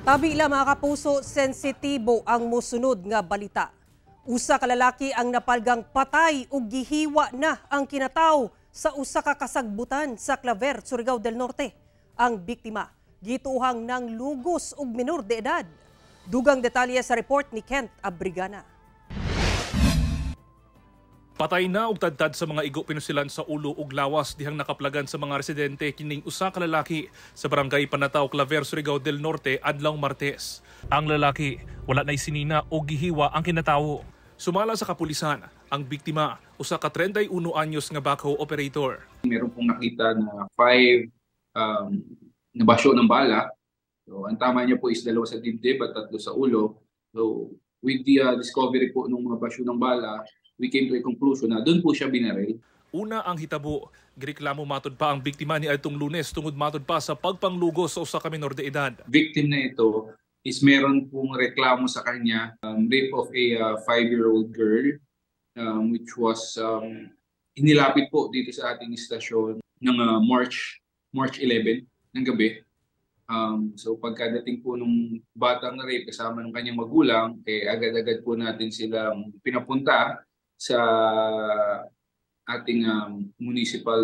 Tabi lang, mga kapuso, sensitibo ang musunod nga balita. Usa ka lalaki ang napalgang patay ug gihiwa na ang kinataw sa usa ka kasagbutan sa Claver, Surigao del Norte. Ang biktima gituohang nang lugos og minor de edad. Dugang detalye sa report ni Kent Abrigana. Patay na og tadtad sa mga igo pinusilan sa ulo ug lawas dihang nakaplagan sa mga residente kining usa ka lalaki sa Barangay Panatao, Claver, Surigao del Norte adlaw Martes. Ang lalaki wala nay sinina o gihiwa ang kinatawo. Sumala sa kapulisan, ang biktima usa ka 31 anyos nga backhoe operator. Meron pong nakita na five na basyo ng bala. So, ang tama niya po is dalawa sa dibdib at tatlo sa ulo. So, with the discovery po ng mga basyo ng bala, we came to a conclusion na doon po siya binaril. Una ang hitabo, gireklamo matod pa ang biktima ni adtong Lunes tungod matod pa sa pagpanglugos sa usa ka minor de edad. Victim na ito is meron pong reklamo sa kanya, rape of a 5-year-old girl, which was inilapit po dito sa ating istasyon ng March 11 ng gabi. So pagkadating po nung batang na rape kasama ng kanyang magulang, eh, agad-agad po natin silang pinapunta sa ating municipal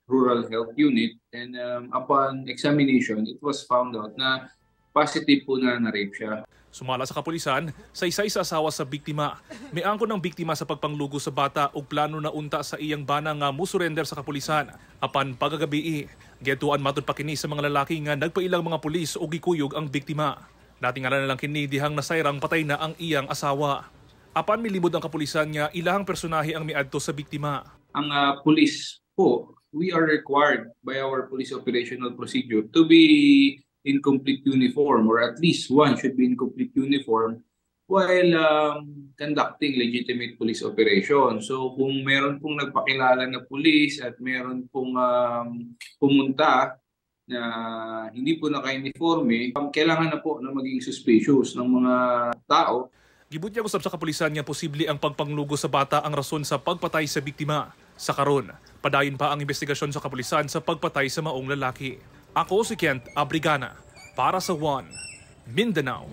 rural health unit, and upon examination, it was found out na positive po na na-rape siya. Sumala sa kapulisan, saysay sa asawa sa biktima. Miangkon ang biktima sa pagpanglugo sa bata ug plano na unta sa iyang bana nga musurrender sa kapulisan. Apan pagkagabii, giadtuan matud pa kini sa mga lalaki nga nagpailang mga pulis ug gikuyog ang biktima. Natingala na lang kini dihang nasayrang patay na ang iyang asawa. Apan milimod ang kapulisan nga ilahang personahe ang miadto sa biktima. Ang police po, we are required by our police operational procedure to be in complete uniform, or at least one should be in complete uniform while conducting legitimate police operation. So kung meron pong nagpakilala na police at meron pong pumunta na hindi po naka-uniforme, kailangan na po na maging suspicious ng mga tao. Gibutyag usab sa kapulisan nga posible ang pagpanglugo sa bata ang rason sa pagpatay sa biktima. Sa karon, padayon pa ang investigasyon sa kapulisan sa pagpatay sa maong lalaki. Ako si Kent Abrigana para sa One Mindanao.